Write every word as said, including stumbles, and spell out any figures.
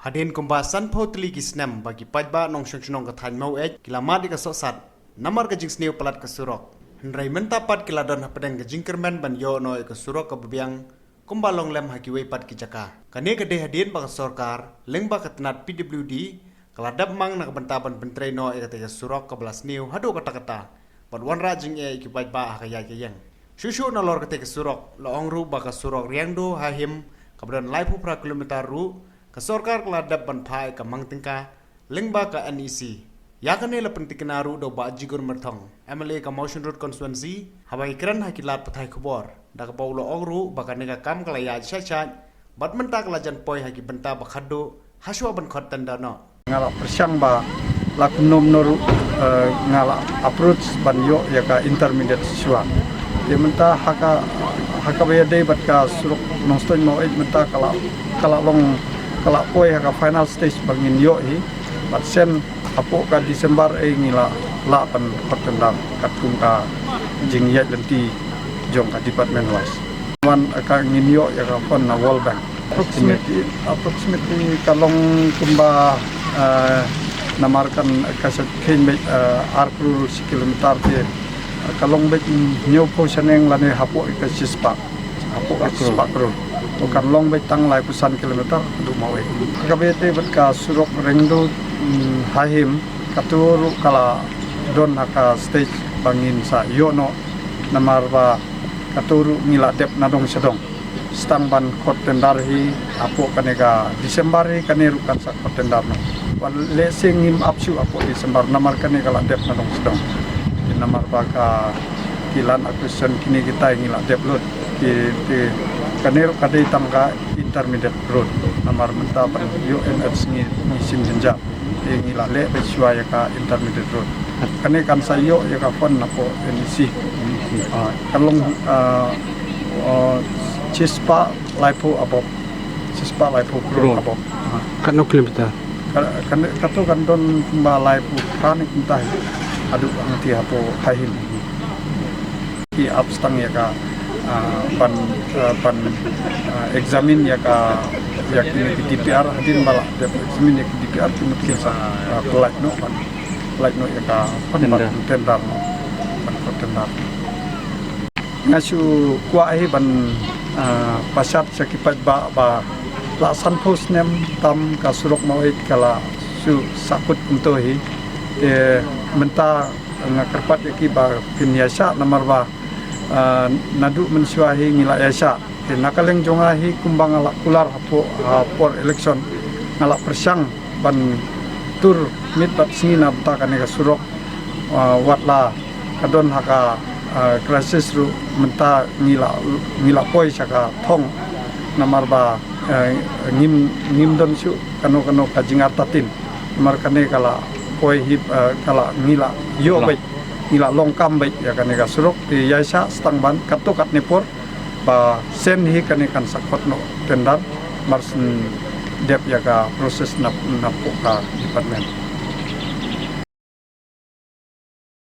Hadien kumba sanphew tylli ki snem ba ki paidbah nongshong shnong ka thaiñ Maweit ki la mad ïa ka sohsat namar ka jingsniew palat ka surok. Hynrei mynta pat ki la don hapdeng ka jingkyrmen ban ïoh noh ïa ka surok kaba biang kumba long lem ha kiwei pat ki jaka. Kane ka dei hadien ba ka sorkar lyngba ka tnat P W D ka la dep mang na ka bynta ban pyntrei noh ïa katei ka surok kaba la sniew haduh katta katta bad wanrah jingeh ïa ki paidbah ha ka ïaid ka ïeng. Shuh shuh nalor katei ka surok, la ong ruh ba ka surok Riangdo Hahim kaba don laiphew phra kilometer ruh ka sorkar ka la dep ban phah ïa ka mang tyngka lyngba ka N E C. Ïa kane la pyntikna ruh da u Bah Jigon Myrthong, M L A ka Mawshynrut constituency, haba ïakren ha ki lad pathai khubor da kaba u la ong ruh ba kane ka kam ka la ïaid shait shait bad mynta ka la jan poi ha ki bynta ba khatduh hashwa ban khot tender noh. Nga la pyrshang ba la kumno kumno ruh, eh, nga la approach ban ïoh ïa ka intermediate shuwa. Te mynta ha ka, ha kaba ïadei bad ka surok Nongstoiñ Maweit mynta ka la, ka la long, ka la poi ha ka final stage ba ngin ïoh hi. Bad shen hapoh ka December ei ngi la lah ban khot tender katkum ka jingïaid lynti jong ka department wise. Wan ka ngin ïoh ïa ka fund na World Bank. Approximately, approximately ka long kumba, eh, namar kan ka sa kheiñ beit, eh, ar klur shi kilometer te, eh, ka long beit hynñiewphew shaneng lane hapoh ka shispah. Hapoh ka shispah klur. To kan long beit tang laiphew san kilometer haduh Maweit. Kaba ïadei bad ka surok Riangdo, mm, Hahim, kato ruh ka la don ha ka stage ba ngin sa ïoh noh namar ba kato ruh ngi la dep nadong shadong. Sdang ban khot tender hi hapoh kane ka December hi kane ruh kan sa khot tender noh. Wat lehse ngim ap shuh hapoh December namar kane ka la dep nadong shadong. Ki namar ba ka ki land acquisition kine kita ngi la dep lut. Ki, ki kane ruh ka dei tang ka intermediate road. Namar mynta ban ïoh N H ngi, ngi shim jynjar. Te ngi la leh beit shuwa ïa ka intermediate road. Kane kan sa ïoh ïa ka fund napoh N E C. Ah, kan long, ah, ah, shispah laiphew above. Shispah laiphew klur above. Ah. Katno kilometer? Ka, kan, kato kan don kumba laiphew phra ne kumta hi. Haduh hangtei hapoh Hahim. Ki ap sdang ïa ka, ah, ban, ah, ban, ah, examine ïa ka, ïa kine ki D P R hadien ba la dep examine ïa ki D P R ki mut kin sa, ah, pynlait noh ban, pynlait noh ïa ka ban, ban tender noh, ban khot tender. Nga shu kwah hi ban, ah, pynshai sha ki paidbah ba la sanphew snem tam ka surok Maweit ka la shu sahkut kumto hi. Te mynta nga kyrpad ïa ki ba phin ïaishah namar ba, ah, naduh mynshuwa hi ngi la ïaishah. Te na ka liang jong nga hi kumba nga la kular hapoh, ha por election nga la pyrshang ban tur miet bad sngi na bynta kane ka surok, ah, wat la ka don ha ka, ah, crisis ruh mynta ngi la, ngi la poi sha ka thong namar ba, eh, ngim, ngim don shuh kano kano ka jingartatien. Namar kane ka la poi hi, eh, ka la ngi la ïoh beit, ngi la long kam beit ïa kane ka surok. Te ïaishah sdang ban katto katne por ba shen hi kane kan sa khot noh tender mar shen dep ïa ka process na, napoh ka department.